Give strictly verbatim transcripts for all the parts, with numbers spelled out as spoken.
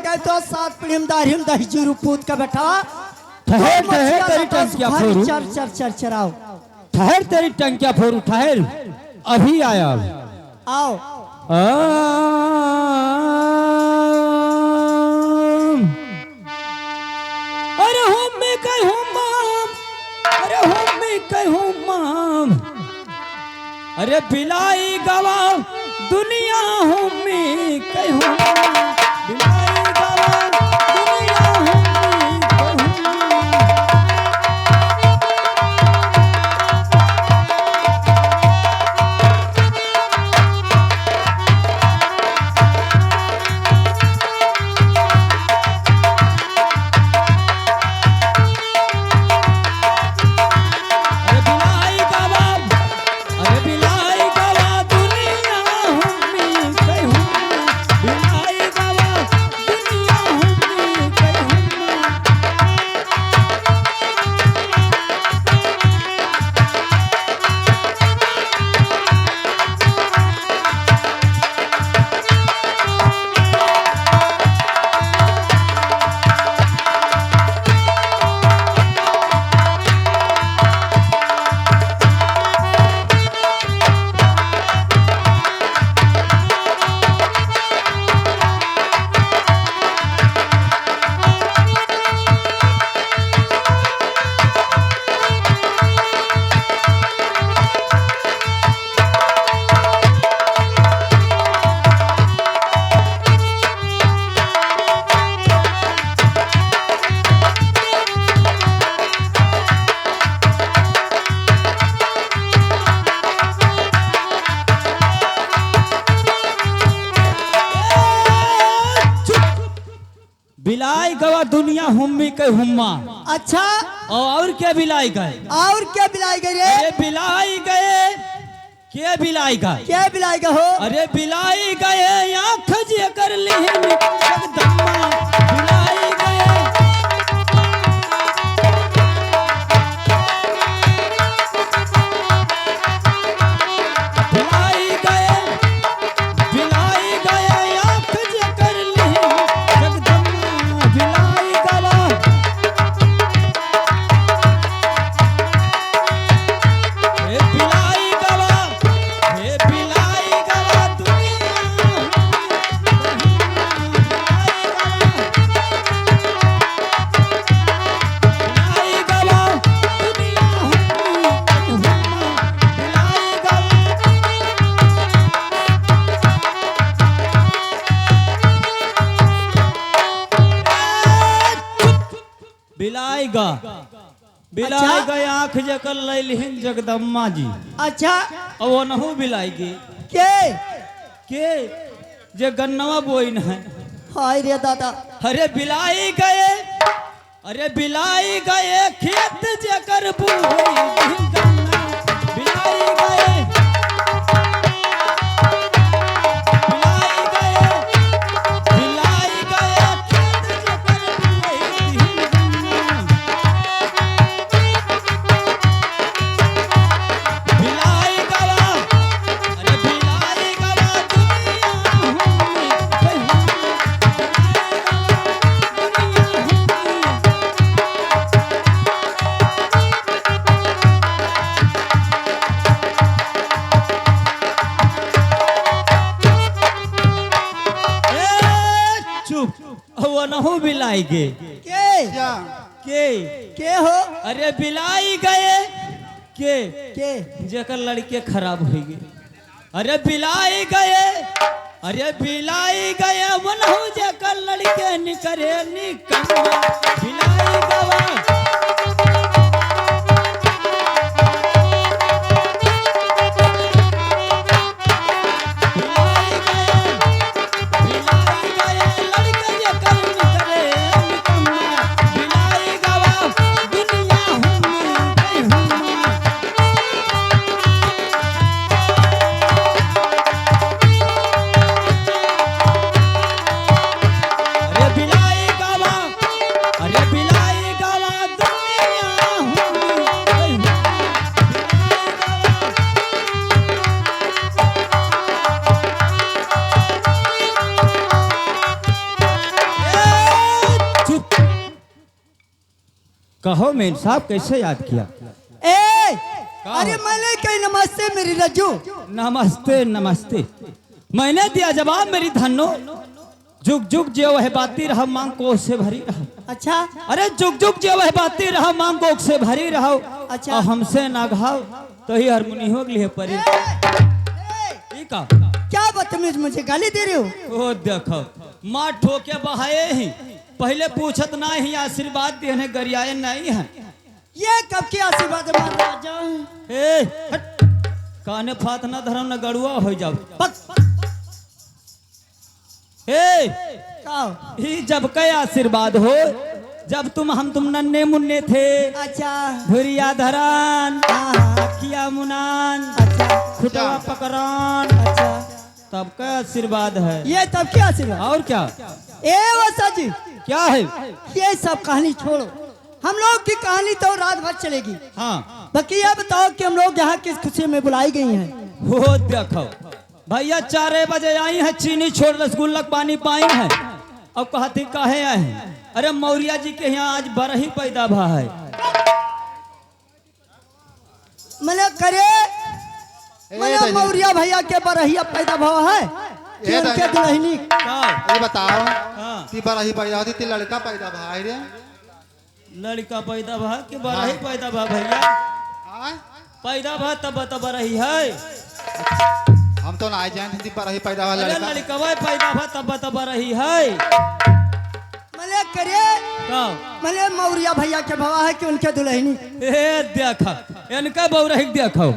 कह तो सात पीढ़ी में दाढ़ी में दही जीरू पूत के बैठा। ठहर, ठहर, तेरी टंकिया फोरू। चर, चर, चर, चराओ। ठहर, तेरी टंकिया फोरू, ठहर। अभी आया। आओ। आम। अरे हुम्मी कई हुम्मा, अरे हुम्मी कई हुम्मा, अरे बिलाई गवा दुनिया हुम्मी कई हुम्मा, बिलाई गवा दुनिया हुम्मी कई हुम्मा। अरे बिलाई गवा, अरे बिलाई गवा दुनिया हुम्मी कई हुम्मा, बिलाई गवा दुनिया हुम्मी कई हुम्मा। बिलाई गवा दुनिया हुम्मी के हुम्मा। अच्छा। और, और के बिलाई गए? और के बिलाई गए रे? अरे बिलाई गए, के बिलाई गए? के बिलाई गए हो? अरे बिलाई गए आँख जेकर लिहिन जगदम्मा, बिलाई गए। बिलाई गए, बिलाई गए आँख जेकर लिहिन जगदम्मा, बिलाई गवा। हे बिलाई गवा, हे बिलाई गवा दुनिया। बिलाई गा, बिलाई अच्छा। गा आँख जेकर लैलिहिन जगदम्मा जी। अच्छा। अब ओनहु बिलाई गे। के? के? जे गन्नवा बोइन है। हाय रे दादा। अरे बिलाई गए, अरे बिलाई गए खेत जेकर बोई गन्ना। बिलाई गए, बिलाई गए, बिलाई गए खेत जेकर बोई गन्ना। बिलाई गवा, अरे बिलाई गवा दुनिया हुम्मी, दुनिया हुम्मी। ए, चुप। ओनहु बिलाई गे। के? के? के हो? अरे बिलाई गए। के? के? जेकर लड़के खराब होइ गे। अरे बिलाई गए, अरे बिलाई गए, ओनहु जेकर लड़के निकरे निकम्मा। बिलाई गवा। बिलाई गए, बिलाई गए, लड़के जेकर निकरे निकम्मा। बिलाई गवा, दुनिया हुम्मी, हुम्मी। अरे बिलाई गवा, अरे बिलाई गवा, कहो मेम साहब, कैसे याद किया? ए, का अरे हो? मैंने कही नमस्ते मेरी रज्जू। नमस्ते, नमस्ते। मैंने दिया जवाब मेरी धन्नो। जुग जुग जियो वह बाती रहो, मांग कोख से भरी रहो। अच्छा। अरे जुग जुग जियो वह बाती रहो, मांग कोख से भरी रहो। अच्छा। और हमसे ना घाव, तो ही हारमोनियम के लिए परी। ए, ए, ई का? क्या बदतमीज मुझे गाली दे रहे हो? ओ देखो, मार ठोके बहाए ही। पहले पूछत ना ही, आशीर्वाद दिहने, गरियाए नहीं है। ये कब के आशीर्वाद है महाराजा? ए, हट। काने फात ना धरम न गड़ुआ हो जाओ। बक। ए, का? ई जब के आशीर्वाद हो, जब तुम, हम तुम नन्हे मुन्ने थे। अच्छा। धुरिया धरान, हाँ, हाँ। अखिया मुनान, अच्छा। खुटवा पकड़ान। अच्छा। तब का आशीर्वाद है। ये तब के आशीर्वाद? और क्या? ए वसा जी। क्या है? ये सब कहानी छोड़ो, हम लोग की कहानी तो रात भर चलेगी। हाँ। बाकी ये बताओ कि हम लोग यहाँ किस खुशी में बुलाई गई हैं? वो देखो भैया, चार बजे आई हैं, चीनी छोड़ रसगुल्ला पानी पाई हैं। अब कहती काहे आए हैं? अरे मौर्या जी के यहाँ आज बरही पैदा भा है। मने करे, ए मने दादी। मौर्या भैया के बरहिया पैदा भवा है कि ए उनके दादी। दुल्हनी? का? ये बताओ हाँ। कि बरही पैदा होती थी, लड़का पैदा भा है रे? लड़का पैदा भा कि बरही हाँ। पैदा भा भैया? हाँ? पैदा भा तब बता बरही है। हम तो ना जान थी बरही पैदा भा अरे लड़का। लड़कवा पैदा भा तब बता बरही है। मले करे। का? मले मौर्या भैया के भवा है कि उनके दुल्हनी? ए देखा, इनका बौरही देखो।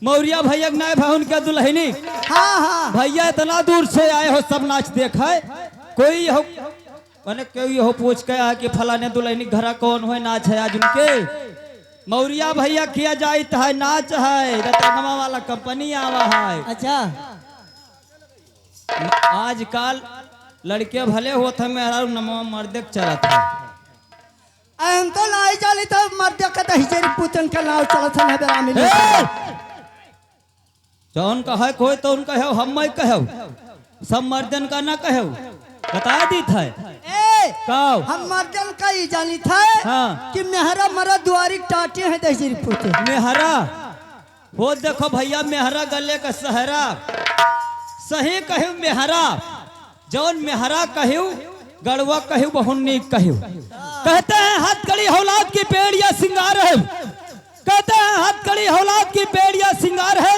मौर्या भैया के नाय भा उनके दुल्हनी। हाँ, हाँ। भैया इतना दूर से आए हो सब नाच देखे। कोई हो, माने कोई हो पूछ के आए कि फलाने दुल्हनी घरा कौन होए नाच है आज उनके? मौर्या भैया किया जाइत है नाच है, रतनवा वाला कंपनी आवा है। अच्छा। आजकल लड़के भले होत है, मेहरारू नमवा मर्दे के चलत है। हम तो नाई जानी तो मर्दे के दहिजरी पूतन के नाव चलत है, बेरामी लोग। ए! जौन कहे कोई तो उनका है, हम मैं कहे, सब मर्दन का ना कहे, बता दी था। ए, काव? हम मर्दन का ही जानी था हाँ। कि मेहरा मरा दुआरी टाटे हैं दहिजरी पूते। मेहरा? हो देखो भैया, मेहरा गले का सहरा। सही कहे मेहरा। जौन मेहरा कहियो, गड़वा कहियो, बहुत नीक कहियो। कहते हैं, हथकड़ी औलाद की बेड़िया सिंगार है। कहते हैं, हथकड़ी औलाद की बेड़िया सिंगार है।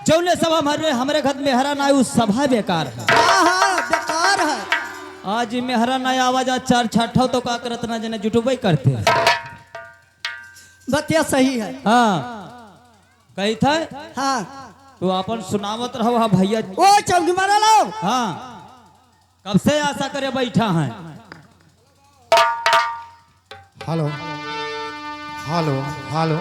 जौने सब हमरे, हमरे घर मेहरा ना आए, उ सभा बेकार है। हाँ, हाँ, बेकार है। आज ई मेहरा ना आवा जा चार छठौ तो का करत ना जने जुटबे करते। बतिया सही है। हाँ। कही था? हाँ। तो आपन सुनावत रहो, हाँ भैया। ओ चौकी मारा लो। हाँ। कब से आशा करे बैठा है? हेलो, हेलो, हेलो।